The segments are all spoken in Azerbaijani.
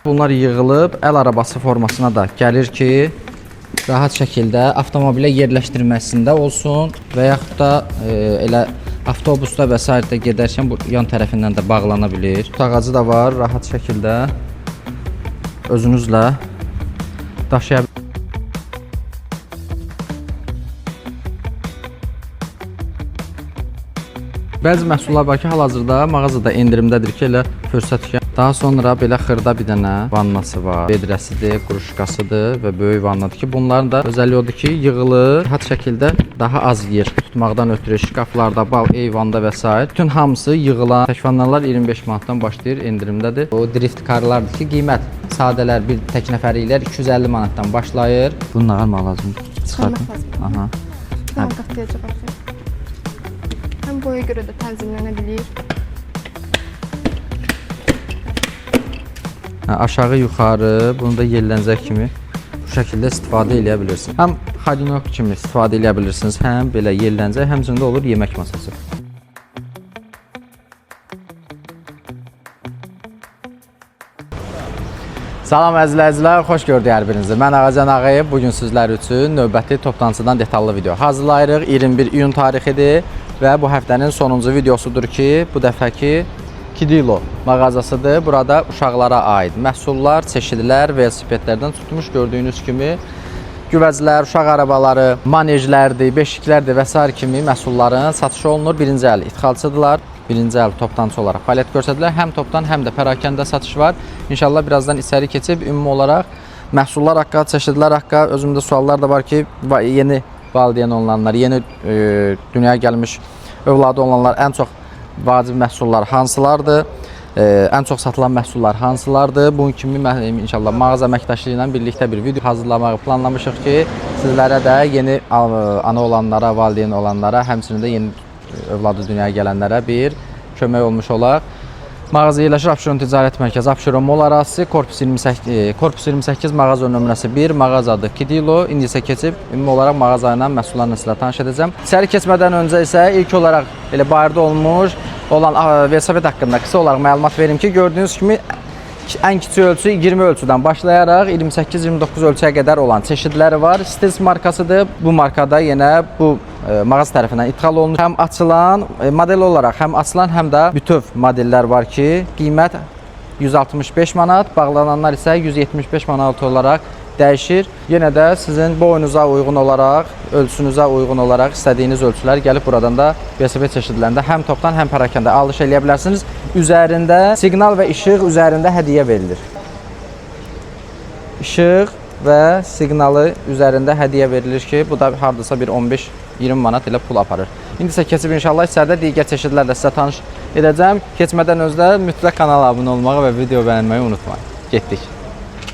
Bunlar yığılıb əl arabası formasına da gəlir ki, rahat şəkildə avtomobilə yerləşdirməsində olsun və yaxud da elə avtobusda və sair də gedərkən bu yan tərəfindən də bağlana bilir. Tağacı da var, rahat şəkildə özünüzlə daşıya. Bəzi məhsullar var ki, hal-hazırda mağazada endirimdədir ki, elə fürsət ki. Daha sonra belə xırda bir dənə vannası var. Vedrəsidir, quruşkasıdır və böyük vannadır ki, bunların da özəlliyi odur ki, yığılır, rahat şəkildə daha az yer tutmaqdan ötürü şkaflarda, bal, eyvanda və sair. Bütün hamısı yığılan tək vannalar 25 manatdan başlayır, endirimdədir. O drift karlardır ki, qiymət sadələr bir tək nəfərliklər 250 manatdan başlayır. Bunu nə almaq lazımdır? Çıxarmaq lazımdır. Aha. Tamam, qatlayacaq artıq. Həm boya görə də tənzimlənə bilir. Hə, aşağı yuxarı bunu da yellənəcək kimi bu şəkildə istifadə eləyə bilirsiniz. Həm xadinok kimi istifadə eləyə bilirsiniz, həm belə yellənəcək, həmçinin də olur yemək masası. Salam əziz izləyicilər, xoş gördük hər birinizi. Mən Ağacan Ağayev. Bu gün sizlər üçün növbəti toptancıdan detallı video hazırlayırıq. 21 iyun tarixidir və bu həftənin sonuncu videosudur ki, bu dəfəki Kidilo mağazasıdır. Burada uşaqlara aid məhsullar, çeşidlər, velosipedlərdən tutmuş gördüyünüz kimi güvəclər, uşaq arabaları, manejlərdir, beşiklərdir və sair kimi məhsulların satışı olunur. Birinci əl idxalçıdırlar. Birinci əl toptancı olaraq fəaliyyət göstərirlər. Həm topdan, həm də pərakəndə satış var. İnşallah birazdan içəri keçib ümumi olaraq məhsullar haqqı, çeşidlər haqqı, özümdə suallar da var ki, yeni valideyn olanlar, yeni dünyaya gəlmiş övladı olanlar ən çox vacib məhsullar hansılardır? Ən çox satılan məhsullar hansılardır? Bunun kimi inşallah mağaza əməkdaşlığı ilə birlikdə bir video hazırlamağı planlamışıq ki, sizlərə də yeni ana olanlara, valideyn olanlara, həmçinin də yeni övladı dünyaya gələnlərə bir kömək olmuş olaq. Mağaza yerləşir Abşeron Ticarət Mərkəzi, Abşeron Mall ərazisi, korpus 28, korpus 28 mağaza nömrəsi 1, mağaza adı Kidilo. İndi isə keçib ümumi olaraq mağaza ilə məhsullarla sizlə tanış edəcəm. İçəri keçmədən öncə isə ilk olaraq belə bayırda olmuş olan velosiped haqqında qısa olaraq məlumat verim ki, gördüyünüz kimi ən kiçik ölçü 20 ölçüdən başlayaraq 28-29 ölçüyə qədər olan çeşidləri var. Stils markasıdır. Bu markada yenə bu mağaza tərəfindən idxal olunur. Həm açılan model olaraq həm açılan, həm də bütöv modellər var ki, qiymət 165 manat, bağlananlar isə 175 manat olaraq dəyişir. Yenə də sizin boyunuza uyğun olaraq, ölçünüzə uyğun olaraq istədiyiniz ölçülər gəlib buradan da velosiped çeşidlərində həm topdan, həm pərakəndə alış eləyə bilərsiniz. Üzərində siqnal və işıq üzərində hədiyyə verilir. İşıq və siqnalı üzərində hədiyyə verilir ki, bu da hardasa bir 15-20 manat elə pul aparır. İndi isə keçib inşallah içəridə digər çeşidlərlə sizə tanış edəcəm. Keçmədən öncə mütləq kanala abunə olmağı və video bəyənməyi unutmayın. Getdik.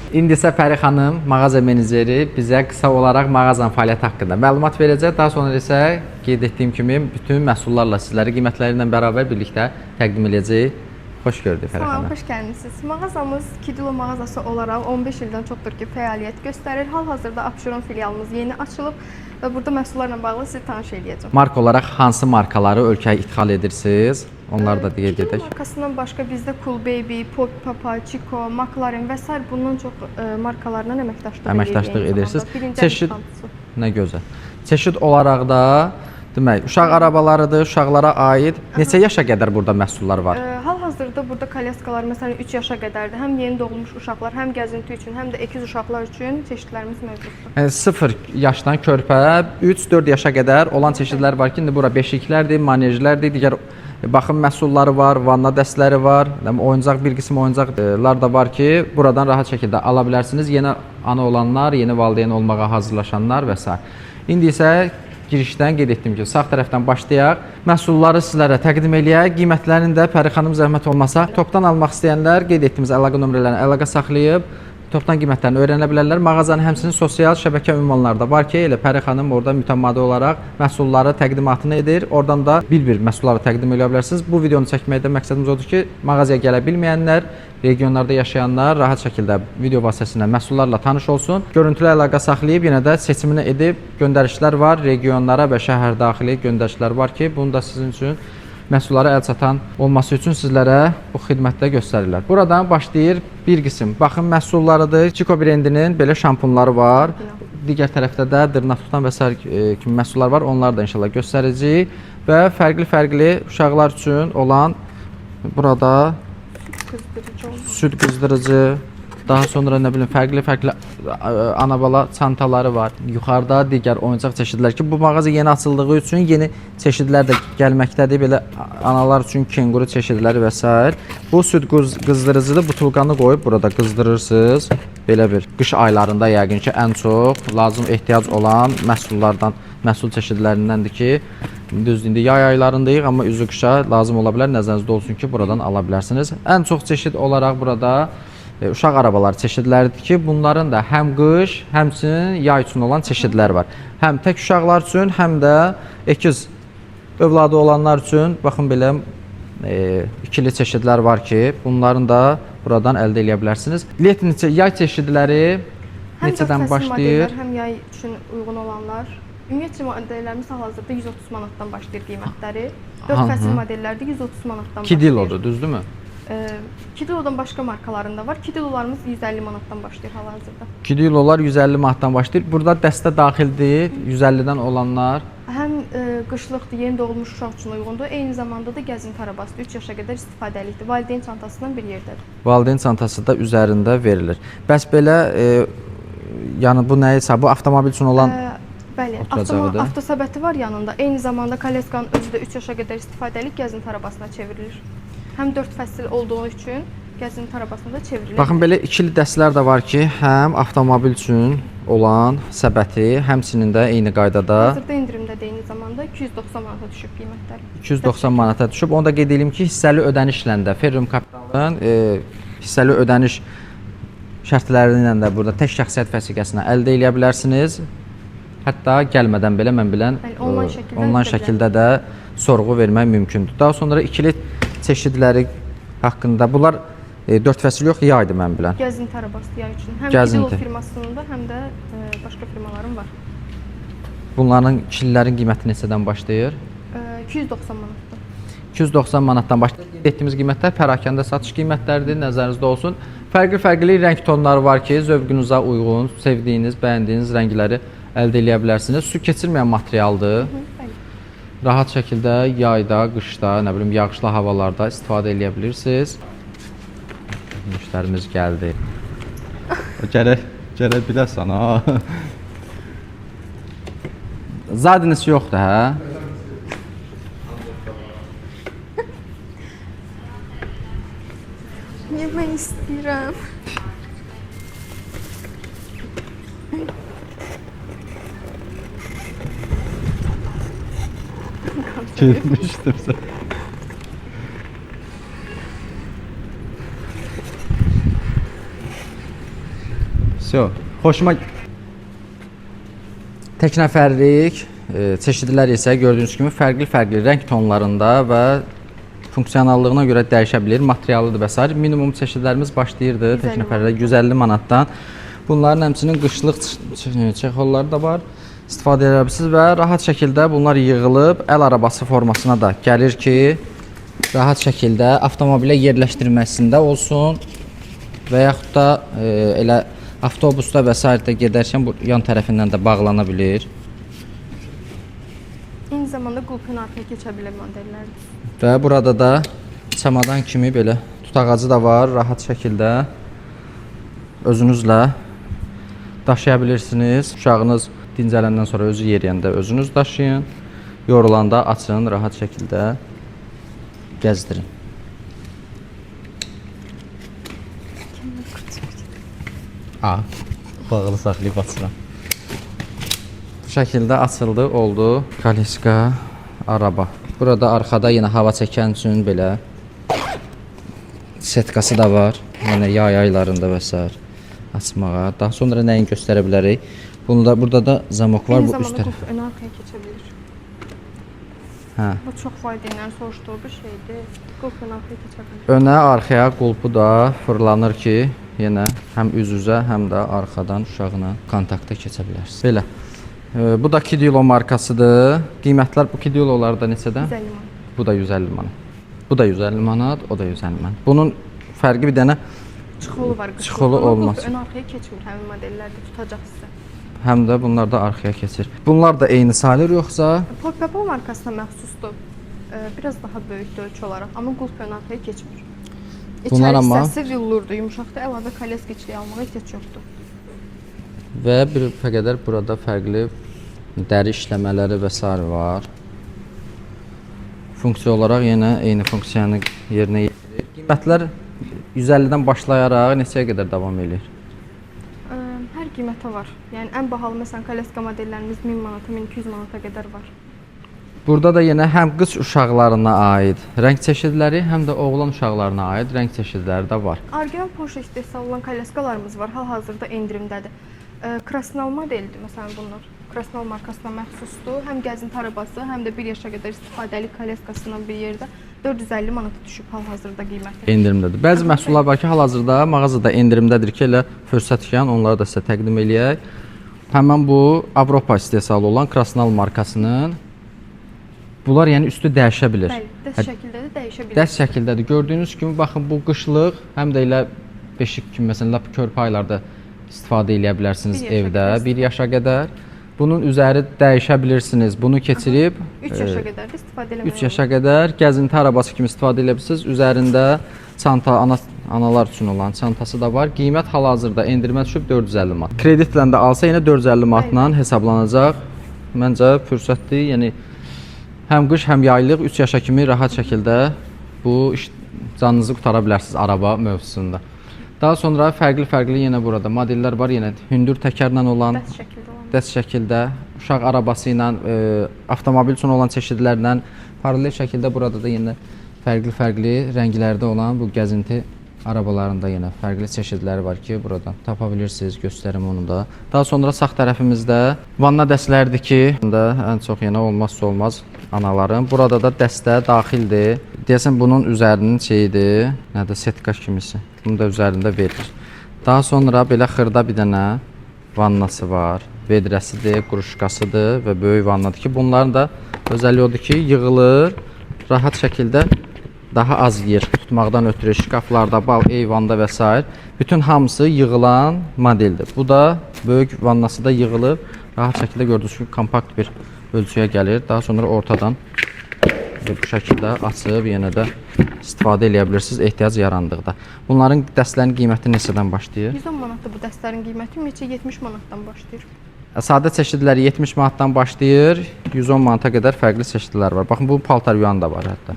İndi isə Pəri xanım, mağaza meneceri bizə qısa olaraq mağazanın fəaliyyəti haqqında məlumat verəcək. Daha sonra isə qeyd etdiyim kimi bütün məhsullarla sizləri qiymətləri ilə bərabər birlikdə təqdim edəcəyik. Xoş gördük Pəri Salam, xanım. xoş gəlmisiniz. Mağazamız Kidilo mağazası olaraq 15 ildən çoxdur ki, fəaliyyət göstərir. Hal-hazırda Abşeron filialımız yeni açılıb və burada məhsullarla bağlı sizi tanış eləyəcəm. Marka olaraq hansı markaları ölkəyə idxal edirsiniz? Onları da qeyd Kidilo edək. markasından başqa bizdə Cool Baby, Pop Papa, Chico, McLaren və sair bundan çox markalarla əməkdaşlıq edirik. Əməkdaşlıq eyni edirsiniz. zamanda. Birinci əl Çeşid idxalçısı. Nə gözəl. Çeşid olaraq da demək, uşaq arabalarıdır, uşaqlara aid. Neçə yaşa qədər burada məhsullar var? Hal-hazırda burada kolyaskalar məsələn 3 yaşa qədərdir. Həm yeni doğulmuş uşaqlar, həm gəzinti üçün, həm də əkiz uşaqlar üçün çeşidlərimiz mövcuddur. Yəni 0 yaşdan körpə 3-4 yaşa qədər olan çeşidlər var ki, indi bura beşiklərdir, manejlərdir, digər baxım məhsulları var, vanna dəstləri var, oyuncaq bir qism oyuncaqlar da var ki, buradan rahat şəkildə ala bilərsiniz. Yeni ana olanlar, yeni valideyn olmağa hazırlaşanlar və sair. İndi isə girişdən qeyd etdiyim kimi sağ tərəfdən başlayaq. Məhsulları sizlərə təqdim eləyək. Qiymətlərini də Pəri xanım zəhmət olmasa topdan almaq istəyənlər qeyd etdiyimiz əlaqə nömrələrinə əlaqə saxlayıb topdan qiymətlərini öyrənə bilərlər. Mağazanın həmçinin sosial şəbəkə ünvanları da var ki, elə Pəri xanım orada mütəmadi olaraq məhsulları təqdimatını edir. Oradan da bir-bir məhsulları təqdim edə bilərsiniz. Bu videonu çəkməkdə məqsədimiz odur ki, mağazaya gələ bilməyənlər, regionlarda yaşayanlar rahat şəkildə video vasitəsilə məhsullarla tanış olsun. Görüntülü əlaqə saxlayıb yenə də seçimini edib göndərişlər var, regionlara və şəhər daxili göndərişlər var ki, bunu da sizin üçün məhsullara əl çatan olması üçün sizlərə bu xidmətdə göstərirlər. Buradan başlayır bir qism baxım məhsullarıdır. Chicco brendinin belə şampunları var. Digər tərəfdə də dırnaq tutan və sair kimi məhsullar var. Onları da inşallah göstərəcəyik və fərqli-fərqli uşaqlar üçün olan burada Qızdırıcı olmaz. süd qızdırıcı, daha sonra nə bilim fərqli-fərqli anabala çantaları var. Yuxarıda digər oyuncaq çeşidləri ki, bu mağaza yeni açıldığı üçün yeni çeşidlər də gəlməkdədir. Belə analar üçün kenguru çeşidləri və sair. Bu süd qızdırıcıdır. Butulkanı qoyub burada qızdırırsınız. Belə bir qış aylarında yəqin ki, ən çox lazım ehtiyac olan məhsullardan, məhsul çeşidlərindəndir ki, düzdür indi yay aylarındayıq, amma üzü qışa lazım ola bilər. Nəzərinizdə olsun ki, buradan ala bilərsiniz. Ən çox çeşid olaraq burada uşaq arabaları çeşidləridir ki, bunların da həm qış, həmçinin yay üçün olan çeşidlər var. Həm tək uşaqlar üçün, həm də əkiz övladı olanlar üçün baxın belə ikili çeşidlər var ki, bunların da buradan əldə eləyə bilərsiniz. Letni yay çeşidləri Həm neçədən dörd fəsil başlayır? modellər, həm yay üçün uyğun olanlar. Ümumiyyətcə modellərimiz hal-hazırda 130 manatdan başlayır qiymətləri. 4 fəsil modellərdə 130 manatdan başlayır. Kidilodur, düzdürmü? Kidilodan başqa markalarında var. Kidilolarımız 150 manatdan başlayır hal-hazırda. Kidilolar 150 manatdan başlayır. Burada dəstə daxildir, 150-dən olanlar. Həm qışlıqdır, yeni doğulmuş uşaq üçün uyğundur. Eyni zamanda da gəzinti arabasıdır. 3 yaşa qədər istifadəlikdir. Valideyn çantasından bir yerdədir. Valideyn çantası da üzərində verilir. Bəs belə yəni bu nə isə bu avtomobil üçün olan Bəli, oturacağıdır. Avtosəbəti var yanında. Eyni zamanda koleskanın özü də 3 yaşa qədər istifadəlik gəzinti arabasına çevrilir. Həm 4 fəsil olduğu üçün gəzinti arabasına da çevrilir. Baxın belə ikili dəstələr də var ki, həm avtomobil üçün olan səbəti, həmçinin də eyni qaydada Hazırda endirimdədir, eyni zamanda 290 manata düşüb qiymətləri. 290 manata düşüb. Onu da qeyd edeyim ki, hissəli ödənişlə də Ferrum Kapitalın hissəli ödəniş şərtləri ilə də burada tək şəxsiyyət vəsiqəsini əldə eləyə bilərsiniz. Hətta gəlmədən belə mən bilən Bəli, onlayn şəkildə onlayn ödəyə şəkildə də sorğu vermək mümkündür. Daha sonra ikili çeşidləri haqqında bunlar 4 fəsil yox, yaydır mən bilən. Gəzinti arabası yay üçün. Həm Gəzinti. Kidilo firmasının da, həm də başqa firmaların var. Bunların ikililərin qiyməti neçədən başlayır? 290 manatdan. 290 manatdan başlayır. Qeyd etdiyimiz qiymətlər pərakəndə satış qiymətləridir, nəzərinizdə olsun. Fərqli-fərqli rəng tonları var ki, zövqünüzə uyğun, sevdiyiniz, bəyəndiyiniz rəngləri əldə eləyə bilərsiniz. Su keçirməyən materialdır. Bəli. Rahat şəkildə yayda, qışda, nə bilim, yağışlı havalarda istifadə eləyə bilirsiniz. Müştərimiz gəldi. Gərək biləsən ha. Zadiniz yoxdur, hə? Yemək istəyirəm. Getmişdim sən. Vso, xoşuma Tək nəfərlik çeşidlər isə gördüyünüz kimi fərqli-fərqli rəng tonlarında və funksionallığına görə dəyişə bilir, materialıdır və sair. Minimum çeşidlərimiz başlayırdı tək 150 nəfərlik 150 manatdan. Bunların həmçinin qışlıq çexolları da var. İstifadə edə bilərsiniz və rahat şəkildə bunlar yığılıb əl arabası formasına da gəlir ki, rahat şəkildə avtomobilə yerləşdirməsində olsun və yaxud da elə avtobusda və sair də gedərkən bu yan tərəfindən də bağlana bilir. Eyni zamanda qulpun arxaya keçə bilən modellərdir. Və burada da çamadan kimi belə tutağacı da var, rahat şəkildə özünüzlə daşıya bilirsiniz. Uşağınız dincələndən sonra özü yeriyəndə özünüz daşıyın. Yorulanda açın, rahat şəkildə gəzdirin. A, bağlı saxlayıb açıram. Bu şəkildə açıldı, oldu. Kaliska araba. Burada arxada yenə hava çəkən üçün belə setkası da var. Yəni yay aylarında və sair açmağa. Daha sonra nəyin göstərə bilərik? Bunda burada da zamok var Eyni bu üst zamanda tərəf. qulp önə arxaya keçə bilir. Hə. Bu çox valideynlərin soruşduğu bir şeydir. Qulp önə arxaya keçə bilir. Önə, arxaya qulpu da fırlanır ki, yenə həm üz-üzə, həm də arxadan uşağına kontakta keçə bilərsiniz. Belə. Bu da Kidilo markasıdır. Qiymətlər bu Kidilolarda neçədən? 150 manat. Bu da 150 manat. Bu da 150 manat, o da 150 manat. Bunun fərqi bir dənə Çıxolu var. Qışlı. Çıxolu Amma olmaz. qulp Ön arxaya keçmir həmin modellərdə tutacaq sizə. Həm də bunlar da arxaya keçir. Bunlar da eyni sayılır yoxsa? Popepo markasına məxsusdur. Biraz daha böyükdür ölçü olaraq, amma qulp ön arxaya keçmir. İçəri Bunlar amma- hissəsi villurdur, yumşaqdır, əlavə kolyeska içliyi almağa ehtiyac yoxdur. Və bir qədər burada fərqli dəri işləmələri və sair var. Funksiya olaraq yenə eyni funksiyanı yerinə yetirir. Qiymətlər 150-dən başlayaraq neçəyə qədər davam eləyir? Hər qiymətə var. Yəni ən bahalı məsələn kolyeska modellərimiz 1000 manata, 1200 manata qədər var. Burada da yenə həm qız uşaqlarına aid rəng çeşidləri, həm də oğlan uşaqlarına aid rəng çeşidləri də var. Original Porsche istehsal olan kolyeskalarımız var. Hal-hazırda endirimdədir. Krasnal modeldir məsələn bunlar. Krasnal markasına məxsusdur. Həm gəzinti arabası, həm də 1 yaşa qədər istifadəli kolyeskasından bir yerdə 450 manata düşüb hal-hazırda qiyməti. Endirimdədir. Bəzi məhsullar var ki, hal-hazırda mağazada endirimdədir ki, elə fürsət ikən onları da sizə təqdim eləyək. Həmin bu Avropa istehsalı olan Krasnal markasının bunlar yəni üstü dəyişə bilir. Bəli, dəst şəkildə də dəyişə bilir. Dəst şəkildədir. Gördüyünüz kimi baxın bu qışlıq həm də elə beşik kimi məsələn lap körpə aylarda istifadə eləyə bilərsiniz Bir yaşa evdə qədər. 1 yaşa qədər. Bunun üzəri dəyişə bilirsiniz. Bunu keçirib 3 yaşa qədər də istifadə eləmək 3 yaşa qədər gəzinti arabası kimi istifadə edə bilirsiniz. Üzərində çanta analar üçün olan çantası da var. Qiymət hal-hazırda endirimə düşüb 450 manat. Kreditlə də alsa yenə 450 manatla hesablanacaq. Məncə fürsətdir. Yəni həm qış, həm yaylıq 3 yaşa kimi rahat şəkildə bu iş canınızı qurtara bilərsiniz araba mövzusunda. Daha sonra fərqli-fərqli yenə burada modellər var. Yenə hündür təkərlə olan, Dəst şəkildə olan. dəst şəkildə uşaq arabası ilə, avtomobil üçün olan çeşidlərlə paralel şəkildə burada da yenə fərqli-fərqli rənglərdə olan bu gəzinti arabalarında yenə fərqli çeşidləri var ki, buradan tapa bilirsiniz, göstərim onu da. Daha sonra sağ tərəfimizdə vanna dəstləridir ki, da ən çox yenə olmazsa olmaz anaların. Burada da dəstə daxildir. Deyəsən bunun üzərinin şeyidir, nədir, setka kimisi. Bunu da üzərində verilir. Daha sonra belə xırda bir dənə vannası var. Vedrəsidir, quruşqasıdır və böyük vannadır ki, bunların da özəlliyi odur ki, yığılır, rahat şəkildə daha az yer tutmaqdan ötürü şkaflarda, bal, eyvanda və s. Bütün hamısı yığılan modeldir. Bu da böyük vannası da yığılıb, rahat şəkildə gördüyünüz kimi kompakt bir ölçüyə gəlir. Daha sonra ortadan bu şəkildə açıb yenə də istifadə eləyə bilirsiniz ehtiyac yarandıqda. Bunların dəstlərin qiyməti neçədən başlayır? 110 manatdır bu dəstlərin qiyməti, ümumiyyətcə 70 manatdan başlayır. Sadə çeşidləri 70 manatdan başlayır, 110 manata qədər fərqli çeşidlər var. Baxın, bu paltar yuyan da var hətta.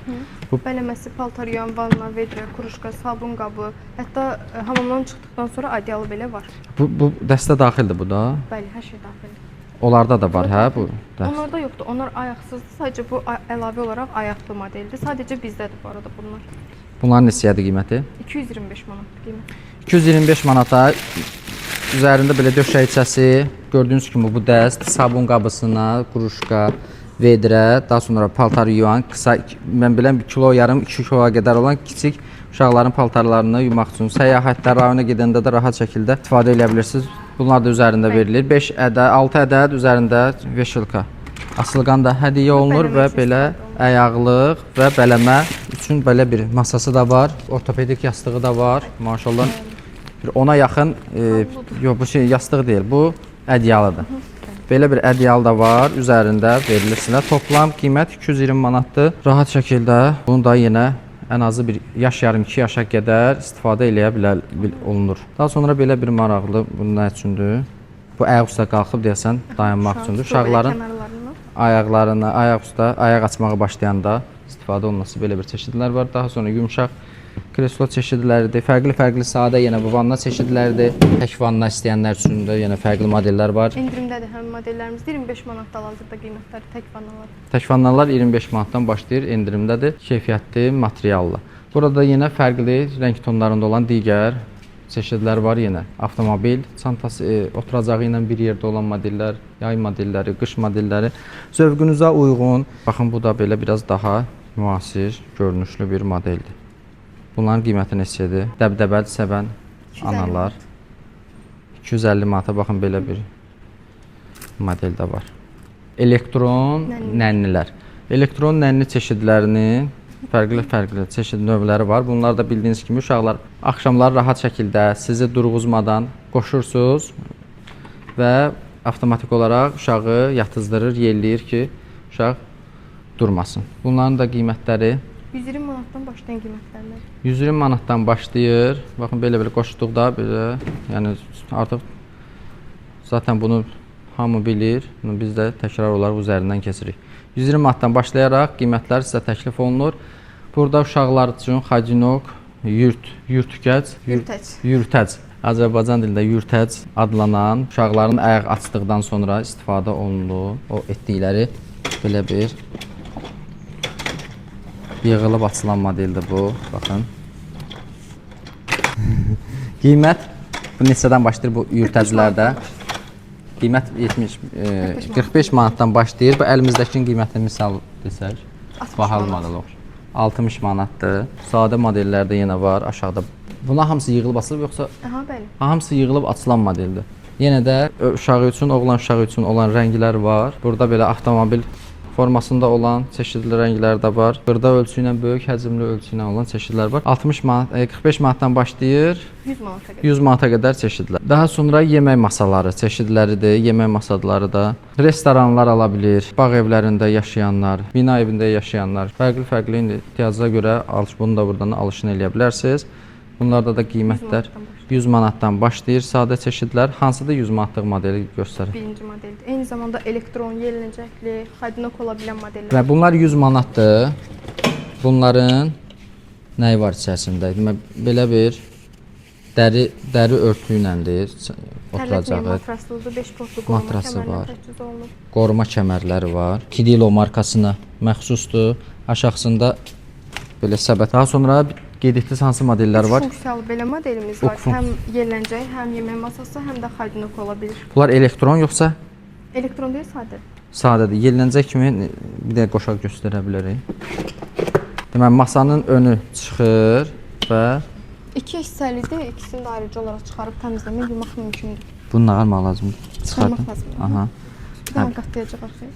Bu bələməsi, paltar yuyan, vanna, vedrə, kruşka, sabun qabı, hətta hamamdan çıxdıqdan sonra adyalı belə var. Bu dəstə daxildir bu da. Bəli, hər şey daxildir. Onlarda da var, hə bu dəstə. Onlarda yoxdur. Onlar ayaqsızdır. Sadəcə bu əlavə olaraq ayaqlı modeldir. Sadəcə bizdədir bu arada bunlar. Bunların neçəyədir qiyməti? 225 manatdır qiyməti. 225 manata üzərində belə döşəkçəsi, gördüyünüz kimi bu dəst, sabun qabısına, quruşqa, vedrə, daha sonra paltar yuyan, qısa, mən bilən 1 kilo yarım, 2 kiloya qədər olan kiçik uşaqların paltarlarını yumaq üçün səyahətdə, rayona gedəndə də rahat şəkildə istifadə edə bilirsiniz. Bunlar da üzərində verilir. 5 ədəd, 6 ədəd üzərində veşilka. Asılqan da hədiyyə olunur və belə ayaqlıq və bələmə üçün belə bir masası da var. Ortopedik yastığı da var. Maşallah. Bir ona yaxın, yox bu şey yastıq deyil, bu ədyalıdır. Belə bir ədyalı da var, üzərində verilir sizə. Toplam qiymət 220 manatdır. Rahat şəkildə bunu da yenə ən azı bir yaş yarım, 2 yaşa qədər istifadə eləyə bilər, olunur. Daha sonra belə bir maraqlı, bu nə üçündür? Bu ayaq üstə qalxıb deyəsən dayanmaq üçündür. Uşaqların ayaqlarına, ayaq üstə ayaq açmağa başlayanda istifadə olunması belə bir çeşidlər var. Daha sonra yumşaq kreslo çeşidləridir. Fərqli-fərqli sadə yenə bu vanna çeşidləridir. Tək vanna istəyənlər üçün də yenə fərqli modellər var. Endirimdədir həmin modellərimiz. 25 manatdan hal-hazırda qiymətləri tək vannalar. Tək vannalar 25 manatdan başlayır, endirimdədir. Keyfiyyətli, materiallı. Burada yenə fərqli rəng tonlarında olan digər çeşidlər var yenə. Avtomobil çantası, oturacağı ilə bir yerdə olan modellər, yay modelləri, qış modelləri zövqünüzə uyğun. Baxın bu da belə biraz daha müasir görünüşlü bir modeldir. Bunların qiyməti neçədir? Dəbdəbəli sevən analar 250 manata baxın belə bir model də var. Elektron nənnilər. Elektron nənni çeşidlərinin fərqli-fərqli çeşid növləri var. Bunlar da bildiyiniz kimi uşaqlar axşamlar rahat şəkildə sizi durğuzmadan qoşursunuz və avtomatik olaraq uşağı yatızdırır, yelləyir ki, uşaq durmasın. Bunların da qiymətləri 120 manatdan başlayan qiymətlərlə. 120 manatdan başlayır. Baxın belə-belə qoşduqda belə, yəni artıq zaten bunu hamı bilir. Bunu biz də təkrar olaraq üzərindən keçirik. 120 manatdan başlayaraq qiymətlər sizə təklif olunur. Burada uşaqlar üçün xacinok, yürtgəc, Yürtəc. Yürtəc. Azərbaycan dilində yürtəc adlanan uşaqların ayaq açdıqdan sonra istifadə olunduğu o etdikləri belə bir yığılıb açılan modeldir bu. Baxın. Qiymət bu neçədən başlayır bu yürtəclərdə? Qiymət 70 45 manatdan başlayır. Bu əlimizdəkinin qiymətini misal desək, 60 bahalı manat. model olur. 60 manatdır. Sadə modellərdə yenə var aşağıda. Buna hamısı yığılıb açılıb yoxsa Aha, bəli. hamısı yığılıb açılan modeldir. Yenə də uşağı üçün, oğlan uşağı üçün olan rənglər var. Burada belə avtomobil formasında olan çeşidli rənglər də var. Xırda ölçü ilə, böyük həcmli ölçü ilə olan çeşidlər var. 60 manat, 45 manatdan başlayır. 100 manata qədər. 100 manata qədər çeşidlər. Daha sonra yemək masaları çeşidləridir. Yemək masaları da restoranlar ala bilir, bağ evlərində yaşayanlar, bina evində yaşayanlar fərqli-fərqli indi ehtiyaca görə bunu da buradan alışını eləyə bilərsiniz. Bunlarda da qiymətlər 100 manatdan başlayır. Sadə çeşidlər. Hansıdır 100 manatlıq modeli göstərir. Birinci modeldir. Eyni zamanda elektron, yellənəcəkli, xadinok ola bilən modellər. Və bunlar 100 manatdır. Bunların nəyi var içərisində? Demək belə bir dəri örtüyü iləndir Tərlətməyən oturacağı. matraslıdır, 5 portlu qoruma Matrası kəmərlə var. təchiz olunub. Qoruma kəmərləri var. Kidilo markasına məxsusdur. Aşağısında belə səbət. Daha sonra qeyd etdiniz hansı modellər var? Üç funksiyalı belə modelimiz var. Həm yellənəcək, həm yemək masası, həm də xadinok ola bilir. Bunlar elektron yoxsa Elektron deyil, sadə. sadədir? Yellənəcək kimi bir də qoşaq göstərə bilərik. Deməli masanın önü çıxır və İki hissəlidir, ikisini də ayrıca olaraq çıxarıb təmizləmək, yumaq mümkündür. bunu nə almaq lazımdır? Çıxarmaq lazımdır. Aha. Bir dənə qatlayacaq arxaya.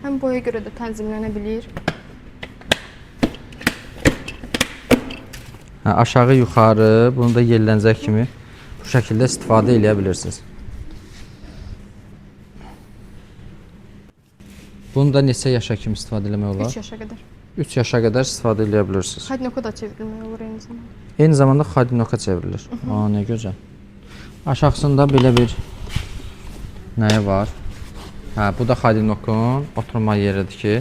Həm boya görə də tənzimlənə bilir. Hə, aşağı yuxarı bunu da yellənəcək kimi bu şəkildə istifadə eləyə bilirsiniz. Bunu da neçə yaşa kimi istifadə eləmək olar? 3 yaşa qədər. 3 yaşa qədər istifadə eləyə bilirsiniz. Xadinoka da çevrilmək olur eyni zamanda. Eyni zamanda xadinoka çevrilir. Aa, nə gözəl. Aşağısında belə bir nəyi var? Hə, bu da xadinokun oturma yeridir ki,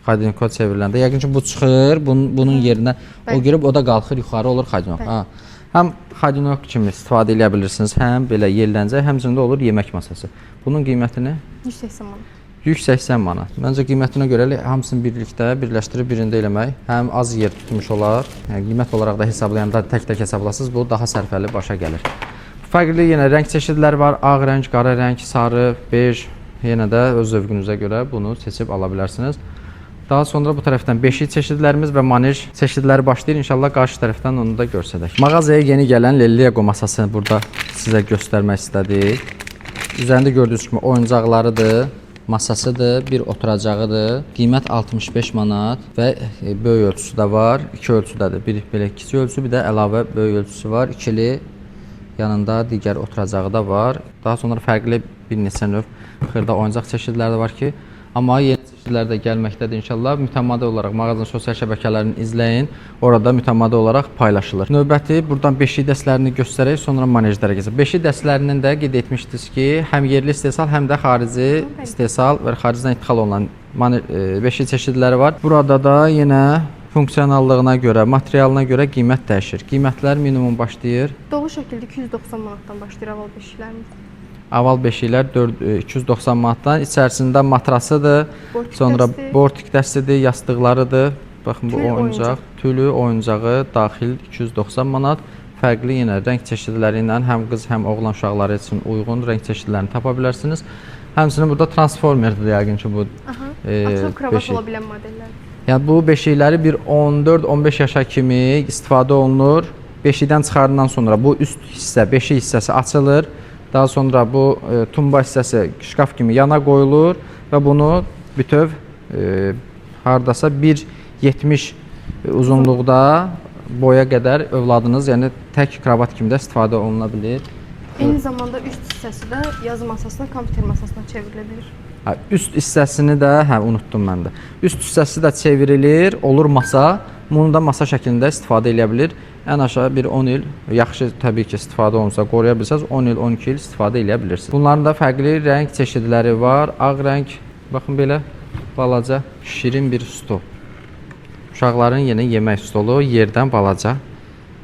xadinoka çevriləndə yəqin ki bu çıxır, bunun yerinə o Bəli. girib o da qalxır yuxarı olur xadinok. Bəli. Ha. Həm xadinok kimi istifadə eləyə bilirsiniz, həm belə yellənəcək, həmçinin də olur yemək masası. Bunun qiymətini 180 manat. 180 manat. Məncə qiymətinə görə elə hamısını birlikdə birləşdirib birində eləmək həm az yer tutmuş olar, yəni qiymət olaraq da hesablayanda tək-tək hesablasız bu daha sərfəli başa gəlir. Fərqli yenə rəng çeşidləri var. Ağ rəng, qara rəng, sarı, bej. Yenə də öz zövqünüzə görə bunu seçib ala bilərsiniz. Daha sonra bu tərəfdən beşik çeşidlərimiz və manej çeşidləri başlayır. İnşallah qarşı tərəfdən onu da göstərək. Mağazaya yeni gələn Lego masasını burada sizə göstərmək istədik. Üzərində gördüyünüz kimi oyuncaqlarıdır, masasıdır, bir oturacağıdır. Qiymət 65 manat və böyük ölçüsü də var, iki ölçüdədir. Bir belə kiçik ölçü, bir də əlavə böyük ölçüsü var. İkili yanında digər oturacağı da var. Daha sonra fərqli bir neçə növ xırda oyuncaq çeşidləri də var ki, amma yeni çeşidlər də gəlməkdədir inşallah. Mütəmadi olaraq mağazanın sosial şəbəkələrini izləyin. Orada mütəmadi olaraq paylaşılır. Növbəti buradan beşik dəstələrini göstərək, sonra manejlərə keçək. Beşik dəstələrinin də qeyd etmişdiniz ki, həm yerli istehsal, həm də xarici istehsal və xaricdən idxal olunan beşik çeşidləri var. Burada da yenə funksionallığına görə, materialına görə qiymət dəyişir. Qiymətlər minimum başlayır. Dolu şəkildə 290 manatdan başlayır aval beşiklərimiz. Aval beşiklər 290 manatdan, içərisində matrasıdır, Bortik sonra dəsti. bortik dəstidir, yastıqlarıdır. Baxın bu Tül oyuncaq, oyuncaq. tülü oyuncağı daxil 290 manat. Fərqli yenə rəng çeşidləri ilə həm qız, həm oğlan uşaqları üçün uyğun rəng çeşidlərini tapa bilərsiniz. Həmçinin burada transformerdir yəqin ki bu. Aha. Açılıb kravat beşik. ola bilən modellər. Yəni bu beşikləri bir 14-15 yaşa kimi istifadə olunur. Beşikdən çıxarından sonra bu üst hissə, beşik hissəsi açılır. Daha sonra bu tumba hissəsi şkaf kimi yana qoyulur və bunu bütöv hardasa 1,70 uzunluqda boya qədər övladınız, yəni tək kravat kimi də istifadə oluna bilir. Eyni zamanda üst hissəsi də yazı masasına, kompüter masasına çevrilə bilir. Hə, üst hissəsini də, hə, unutdum mən də. Üst hissəsi də çevrilir, olur masa. Bunu da masa şəklində istifadə eləyə bilir. Ən aşağı bir 10 il, yaxşı təbii ki, istifadə olunsa, qoruya bilsəz 10 il, 12 il istifadə eləyə bilirsiniz. Bunların da fərqli rəng çeşidləri var. Ağ rəng, baxın belə balaca şirin bir stol. Uşaqların yenə yemək stolu yerdən balaca.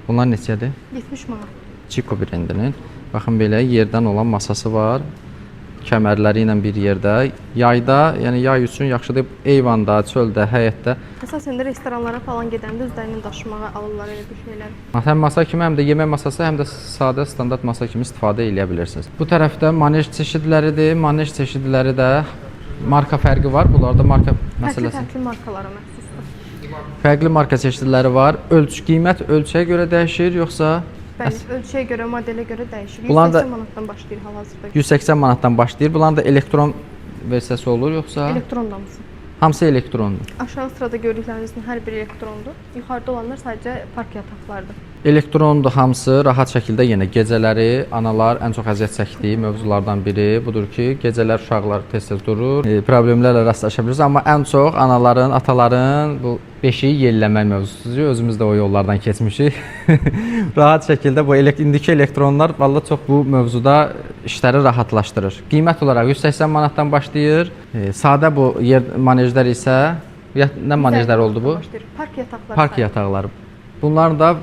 Bunlar neçədir? 70 manat. Chico brendinin. Baxın belə yerdən olan masası var. Kəmərləri ilə bir yerdə. Yayda, yəni yay üçün yaxşıdır. Eyvanda, çöldə, həyətdə. Əsasən də restoranlara falan gedəndə özlərinin daşımağa alırlar elə bir şeyləri. Həm masa kimi, həm də yemək masası, həm də sadə standart masa kimi istifadə eləyə bilirsiniz. Bu tərəfdə manej çeşidləridir. Manej çeşidləri də marka fərqi var. Bunlarda marka məsələsi. Fərqli-fərqli markalara məxsusdur. Fərqli marka çeşidləri var. Ölç qiymət ölçüyə görə dəyişir yoxsa Bəli, ölçüyə görə, modelə görə dəyişir. Bunlar da 180 manatdan başlayır hal-hazırda. 180 manatdan başlayır. Bunların da elektron versiyası olur yoxsa Elektron damısı. hamısı elektrondur? Aşağı sırada gördüklərinizin hər biri elektrondur. Yuxarıda olanlar sadəcə park yataqlarıdır. Elektrondur hamısı, rahat şəkildə yenə gecələri analar ən çox əziyyət çəkdiyi mövzulardan biri budur ki, gecələr uşaqlar tez-tez durur, problemlərlə rastlaşa bilirsiniz, amma ən çox anaların, ataların bu beşiyi yelləmək mövzusudur. Özümüz də o yollardan keçmişik. Rahat şəkildə bu indiki elektronlar valla çox bu mövzuda işləri rahatlaşdırır. Qiymət olaraq 180 manatdan başlayır. Sadə bu yer manejlər isə nə manejlər oldu bu? Başlayır. Park yataqları. Park yataqları. Bunların da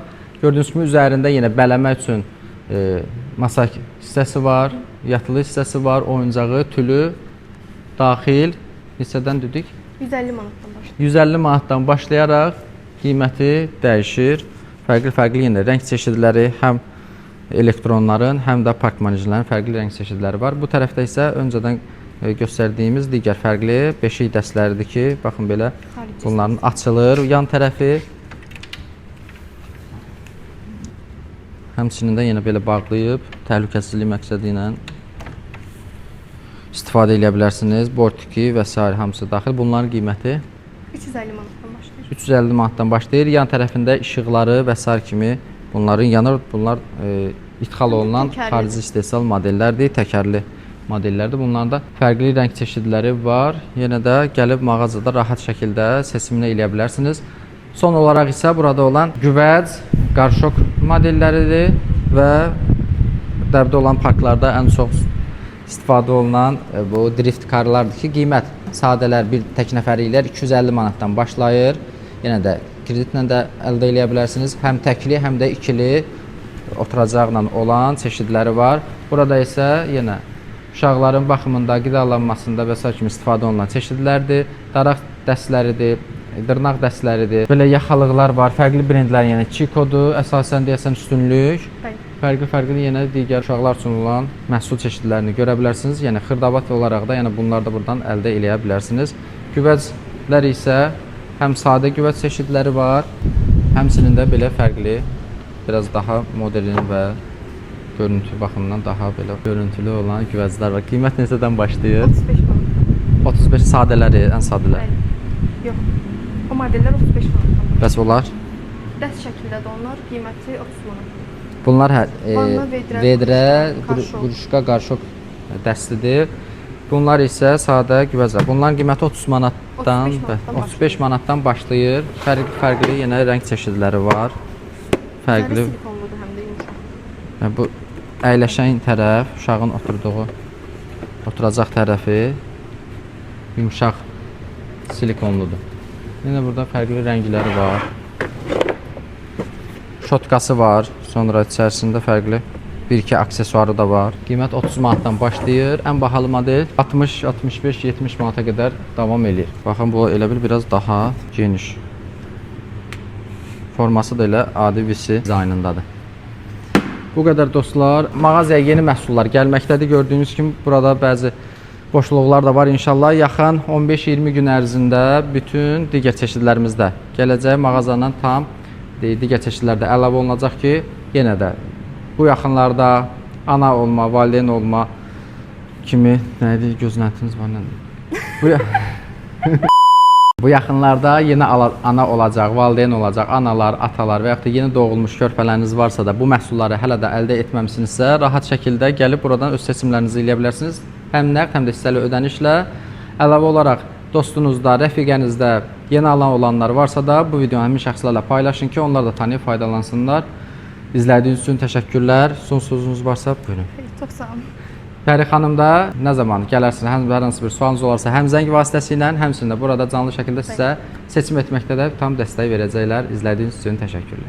gördüyünüz kimi üzərində yenə bələmə üçün masa hissəsi var, yatılı hissəsi var, oyuncağı, tülü daxil. Neçədən dedik? 150 manatdan başlayır. 150 manatdan başlayaraq qiyməti dəyişir. Fərqli-fərqli yenə rəng çeşidləri həm elektronların, həm də park manejlərinin fərqli rəng çeşidləri var. Bu tərəfdə isə öncədən göstərdiyimiz digər fərqli beşik dəstləridir ki, baxın belə Xarici bunların açılır yan tərəfi. Həmçinin də yenə belə bağlayıb təhlükəsizlik məqsədi ilə istifadə eləyə bilərsiniz. Bortiki və sair hamısı daxil. Bunların qiyməti 350 manatdan başlayır. 350 manatdan başlayır. Yan tərəfində işıqları və sair kimi bunların yanır. Bunlar idxal olunan Təkərlidir. xarici istehsal modellərdir, təkərli modellərdir. Bunların da fərqli rəng çeşidləri var. Yenə də gəlib mağazada rahat şəkildə seçimini eləyə bilərsiniz. Son olaraq isə burada olan güvəc, qarşok modelləridir və dəbdə olan parklarda ən çox istifadə olunan bu drift karlardır ki, qiymət sadələr bir tək nəfərliklər 250 manatdan başlayır. Yenə də kreditlə də əldə eləyə bilərsiniz. Həm təkli, həm də ikili oturacaqla olan çeşidləri var. Burada isə yenə uşaqların baxımında, qidalanmasında və sair kimi istifadə olunan çeşidlərdir. Daraq dəstləridir, dırnaq dəstləridir. Belə yaxalıqlar var. Fərqli brendlər, yəni Chico-dur, əsasən deyəsən üstünlük. Bəli. Fərqli-fərqli yenə digər uşaqlar üçün olan məhsul çeşidlərini görə bilərsiniz. Yəni xırdavat olaraq da, yəni bunları da buradan əldə eləyə bilərsiniz. Güvəclər isə həm sadə güvəc çeşidləri var, həmçinin də belə fərqli, biraz daha modern və görüntü baxımından daha belə görüntülü olan güvəclər var. Qiymət neçədən başlayır? 35 manatdan. 35 sadələri, ən sadələri. Bəli. Yox. O modellər 35 manatdan başlayır. Bəs onlar? Dəst şəklindədir onlar, qiyməti 30 manat. Bunlar hə, Vanna, vedrə, vedrə, qarşok. quruşqa, qarşok dəstidir. Bunlar isə sadə güvəclər. Bunların qiyməti 30 manatdan, 35 manatdan 35 manatdan başlayır. Fərqli-fərqli yenə rəng çeşidləri var. Fərqli Fərqli. silikonludur həm də yumşaq. Yəni bu əyləşən tərəf, uşağın oturduğu, oturacaq tərəfi yumşaq silikonludur. Yenə burada fərqli rəngləri var. Şotkası var. Sonra içərisində fərqli bir-iki aksesuarı da var. Qiymət 30 manatdan başlayır. Ən bahalı model 60, 65, 70 manata qədər davam eləyir. Baxın bu elə bil biraz daha geniş. Forması da elə adi VC dizaynındadır. Bu qədər dostlar. Mağazaya yeni məhsullar gəlməkdədir. Gördüyünüz kimi burada bəzi boşluqlar da var. İnşallah yaxın 15-20 gün ərzində bütün digər çeşidlərimiz də gələcək. Mağazanın tam digər çeşidlər də əlavə olunacaq ki, yenə də bu yaxınlarda Ana olma, valideyn olma kimi nə idi gözləntiniz var nə? Bu Bu yaxınlarda yeni ana olacaq, valideyn olacaq, analar, atalar və yaxud da yeni doğulmuş körpələriniz varsa da bu məhsulları hələ də əldə etməmisinizsə, rahat şəkildə gəlib buradan öz seçimlərinizi eləyə bilərsiniz. Həm nəqd, həm də hissəli ödənişlə. Əlavə olaraq dostunuzda, rəfiqənizdə yeni alan olanlar varsa da bu videonu həmin şəxslərlə paylaşın ki, onlar da tanıyıb faydalansınlar. İzlədiyiniz üçün təşəkkürlər. Son sözünüz varsa buyurun. Çox sağ olun. Pəri xanım da nə zaman gələrsiniz, həm hər hansı bir sualınız olarsa, həm zəng vasitəsilə, həmçinin də burada canlı şəkildə sizə seçim etməkdə də tam dəstək verəcəklər. İzlədiyiniz üçün təşəkkürlər.